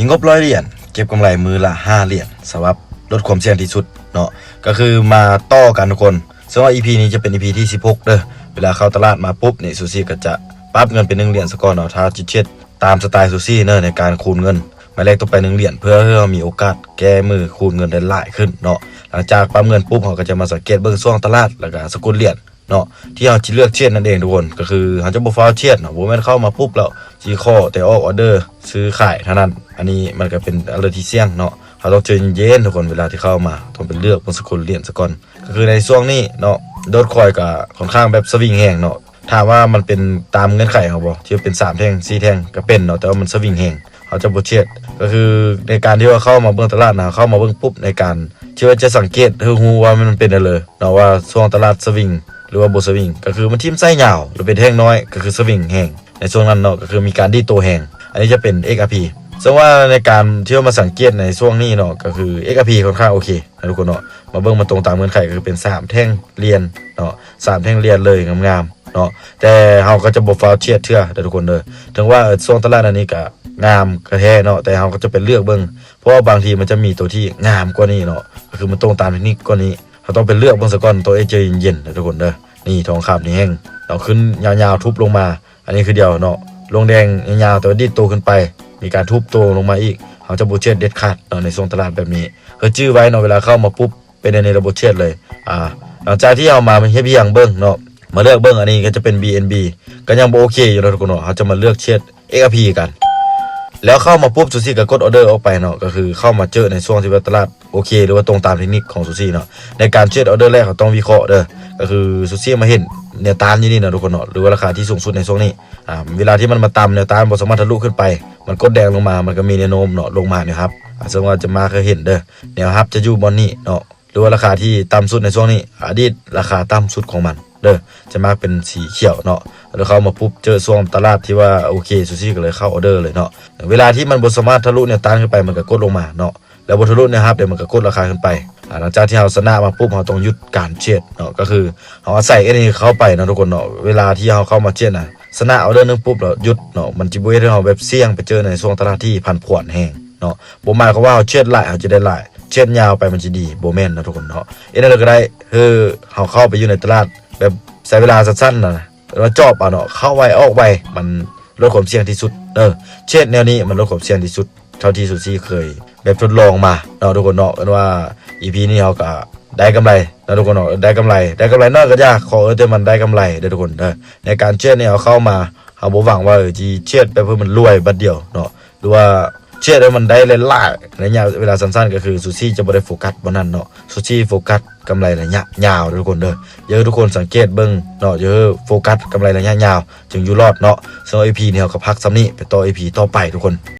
ມີງົບຮ້ອຍຫຼຽນ ເກັບກຳໄລມື້ລະຫ້າຫຼຽນ ສຳລັບລົດຄວາມສ່ຽງທີ່ສຸດເນາະ. ກໍຄືມາຕໍ່ກັນທຸກຄົນ ເຊິ່ງວ່າອີພີນີ້ຈະເປັນອີພີທີສິບຫົກເດີ້. ເວລາເຂົ້າຕະຫຼາດມາປຸບນີ້ ຊູຊີກໍຈະປັບເງິນເປັນໜຶ່ງຫຼຽນສາກ່ອນເນາະ. ຖ້າຈິເຮັດຕາມສະໄຕຊູຊີເນາະ ໃນການຄູນເງິນ ໝາຍເລກຕົກໄປໜຶ່ງຫຼຽນ ເພື່ອໃຫ້ເຮົາມີໂອກາດແກ້ມືຄູນເງິນໄດ້ຫຼາຍຂຶ້ນເນາະ. ຫຼັງຈາກປັບເງິນປຸບ ເຮົາກໍຈະມາສັງເກດເບິ່ງຊ່ວງຕະຫຼາດ ແລ້ວກໍສະກຸນຫຼຽນເນາະ ທີ່ເຮົາຊິເລືອກເທຣດນັ້ນເອງທຸກຄົນ. ກໍຄືເຮົາຈະບໍ່ຟ້າວເທຣດເນາະ ບໍ່ແມ່ນເຂົ້າມາປຸບແລ້ວຊິຂໍແຕ່ອອກອອເດີຊື້ຂາຍເທົ່ານັ້ນ. ອັນນີ້ມັນກໍເປັນເລື່ອງທີ່ສ່ຽງເນາະ. ເຮົາຕ້ອງໃຈເຢັນໆທຸກຄົນ ເວລາທີ່ເຂົ້າມາ ຕ້ອງໄປເລືອກເບິ່ງສະກຸນຫຼຽນສາກ່ອນ. ກໍຄືໃນຊ່ວງນີ້ເນາະ ໂດດຄອຍກໍຄ່ອນຂ້າງແບບສະວິງແຮງເນາະ. ຖາມວ່າມັນເປັນຕາມເງື່ອນໄຂເຮົາບໍ່ ທີ່ວ່າເປັນສາມແທ່ງ ສີ່ແທ່ງ ກໍເປັນເນາະ ແຕ່ວ່າມັນສະວິງແຮງ ເຮົາຈະບໍ່ເທຣດ. ກໍຄືໃນການທີ່ວ່າເຂົ້າມາເບິ່ງຕະຫຼາດນະ ເຂົ້າມາເບິ່ງປຸບ ໃນການທີ່ວ່າຈະສັງເກດໃຫ້ຮູ້ວ່າມັນເປັນແນວໃດເນາະ ວ່າຊ່ວງຕະຫຼາດສະວິງ ຫຼືວ່າບໍ່ສະວິງ ກໍຄືມັນຖິ້ມໄຊຍາວ ຫຼືເປັນແທ່ງນ້ອຍ ກໍຄືສະວິງແຮງໃນຊ່ວງນັ້ນເນາະ. ກໍຄືມີການດີດໂຕແຮງ ອັນນີ້ຈະເປັນ ເອັກອາພີ ເຊິ່ງວ່າໃນການທີ່ວ່າມາສັງເກດໃນຊ່ວງນີ້ເນາະ ກໍຄື ເອັກອາພີ ຄ່ອນຂ້າງໂອເຄນະທຸກຄົນເນາະ. ມາເບິ່ງ ມາຕົງຕາມເງື່ອນໄຂ ກໍຄືເປັນສາມແທ່ງຫຼຽນເນາະ ສາມແທ່ງຫຼຽນເລີຍ ງາມໆເນາະ. ແຕ່ເຮົາກໍຈະບໍ່ຟ້າວເທຣດເທື່ອເດີ້ທຸກຄົນເດີ້. ເຖິງວ່າ ເອີ ຊ່ວງຕະຫຼາດອັນນີ້ກໍງາມກໍແທ້ເນາະ ແຕ່ເຮົາກໍຈະໄປເລືອກເບິ່ງ ເພາະວ່າບາງທີມັນຈະມີໂຕທີ່ງາມກວ່ານີ້ເນາະ ກໍຄືມັນຕົງຕາມເທັກນິກກວ່ານີ້. ເຮົາຕ້ອງໄປເລືອກເບິ່ງສາກ່ອນ ຕ້ອງໃຈເຢັນໆເດີ້ທຸກຄົນເດີ້. ນີ້ທອງຄຳນີ້ແຮງເນາະ ຂຶ້ນຍາວໆ ທຸບລົງມາ ອັນນີ້ຄືດຽວເນາະ ລົງແດງຍາວໆ ແຕ່ວ່າດີດໂຕຂຶ້ນໄປ ມີການທຸບໂຕລົງມາອີກ ເຮົາຈະບໍ່ເທຣດເດັດຂາດເນາະ ໃນຊ່ວງຕະຫຼາດແບບນີ້. ເຮົາຈື່ໄວ້ເນາະ ເວລາເຂົ້າມາປຸບ ເປັນອັນນີ້ລະບໍ່ເທຣດເລີຍ. ອາ ຫຼັງຈາກທີ່ເຮົາມາຮຽບຮຽງເບິ່ງເນາະ ມາເລືອກເບິ່ງ ອັນນີ້ກໍຈະເປັນ ບີເອັນບີ ກໍຍັງບໍ່ໂອເຄຢູ່ເນາະທຸກຄົນເນາະ. ເຮົາຈະມາເລືອກເທຣດ ເອັກອາພີ ກັນ ແລ້ວເຂົ້າມາປຸບ ຊູຊີກໍກົດອອເດີອອກໄປເນາະ. ກໍຄືເຂົ້າມາເຈີໃນຊ່ວງທີ່ວ່າຕະຫຼາດໂອເຄ ຫຼືວ່າຕົງຕາມເທັກນິກຂອງຊູຊີເນາະ. ໃນການເທຣດອອເດີແລກ ເຮົາຕ້ອງວິເຄາະເດີ້. ກໍຄືຊູຊີມາເຫັນແນວຕ້ານຢູ່ນີ້ເນາະທຸກຄົນເນາະ ຫຼືວ່າລາຄາທີ່ສູງສຸດໃນຊ່ວງນີ້. ອາ ເວລາທີ່ມັນມາຕຳແນວຕ້ານ ບໍ່ສາມາດທະລຸຂຶ້ນໄປ ມັນກົດແດງລົງມາ ມັນກໍມີແນວໂນ້ມເນາະ ລົງມາແນວຮັບ. ອາ ເຊິ່ງວ່າຈະມາເຄີຍເຫັນເດີ້ ແນວຮັບຈະຢູ່ບ່ອນນີ້ເນາະ ຫຼືວ່າລາຄາທີ່ຕ່ຳສຸດໃນຊ່ວງນີ້ ອະດີດລາຄາຕ່ຳສຸດຂອງມັນເດີ້ ຈະມາເປັນສີຂຽວເນາະ. ແລ້ວເຂົ້າມາປຸບ ເຈີຊ່ວງຕະຫຼາດທີ່ວ່າໂອເຄ ຊູຊີກໍເລີຍເຂົ້າອອເດີເລີຍເນາະ. ເວລາທີ່ມັນບໍ່ສາມາດທະລຸແນວຕ້ານຂຶ້ນໄປ ມັນກໍກົດລົງມາເນາະ ແລ້ວບໍ່ທະລຸແນວຮັບເດ ມັນກໍກົດລາຄາຂຶ້ນໄປ. ອາ ຫຼັງຈາກທີ່ເຮົາຊະນະມາປຸບ ເຮົາຕ້ອງຢຸດການເທຣດເນາະ. ກໍຄືເຮົາອາໄສອັນນີ້ເຂົ້າໄປເນາະທຸກຄົນເນາະ. ເວລາທີ່ເຮົາເຂົ້າມາເທຣດນະ ຊະນະອອເດີໜຶ່ງປຸບແລ້ວຢຸດເນາະ ມັນຈະບໍ່ເຮັດໃຫ້ເຮົາແບບສ່ຽງໄປເຈີໃນຊ່ວງຕະຫຼາດທີ່ຜັນຜວນແຮງເນາະ. ບໍ່ໝາຍຄວາມວ່າເຮົາເທຣດຫຼາຍ ເຮົາຈະໄດ້ຫຼາຍ ເທຣດຍາວໄປມັນຈະດີ ບໍ່ແມ່ນນະທຸກຄົນເນາະ. ເຮັດແນວໃດກໍໄດ້ ຄືເຮົາເຂົ້າໄປຢູ່ໃນຕະຫຼາດແບບໃຊ້ເວລາສັ້ນໆນະ ແລ້ວຈອບເອົາເນາະ ເຂົ້າໄວອອກໄວ ມັນລົດຄວາມສ່ຽງທີ່ສຸດເດີ້. ເທຣດແນວນີ້ມັນລົດຄວາມສ່ຽງທີ່ສຸດ ເທົ່າທີ່ຊູຊີເຄີຍແບບທົດລອງມາເນາະທຸກຄົນເນາະ. ເອີ້ນວ່າອີພີນີ້ເຮົາກໍໄດ້ກຳໄລເນາະທຸກຄົນເນາະ ໄດ້ກຳໄລ ໄດ້ກຳໄລໜ້ອຍກໍຢ່າ ຂໍເອີ້ນແຕ່ມັນໄດ້ກຳໄລເດີ້ທຸກຄົນເດີ້. ໃນການເທຣດນີ້ ເຮົາເຂົ້າມາ ເຮົາບໍ່ຫວັງວ່າ ເອີ ຊິເທຣດແບບໃຫ້ມັນລວຍບາດດຽວເນາະ ຫຼືວ່າເທຣດໃຫ້ມັນໄດ້ຫຼາຍໆ ໄລຍະເວລາສັ້ນໆ. ກໍຄືຊູຊີຈະບໍ່ໄດ້ໂຟກັສບ່ອນນັ້ນເນາະ ຊູຊີໂຟກັສກຳໄລໄລຍະຍາວເດີ້ທຸກຄົນເດີ້. ຢາກໃຫ້ທຸກຄົນສັງເກດເບິ່ງເນາະ ຢ່າໂຟກັສກຳໄລໄລຍະຍາວ ຈຶ່ງຢູ່ລອດເນາະ. ສຳລັບອີພີນີ້ ເຮົາກໍພັກສ່ຳນີ້ ໄປຕໍ່ອີພີຕໍ່ໄປທຸກຄົນ.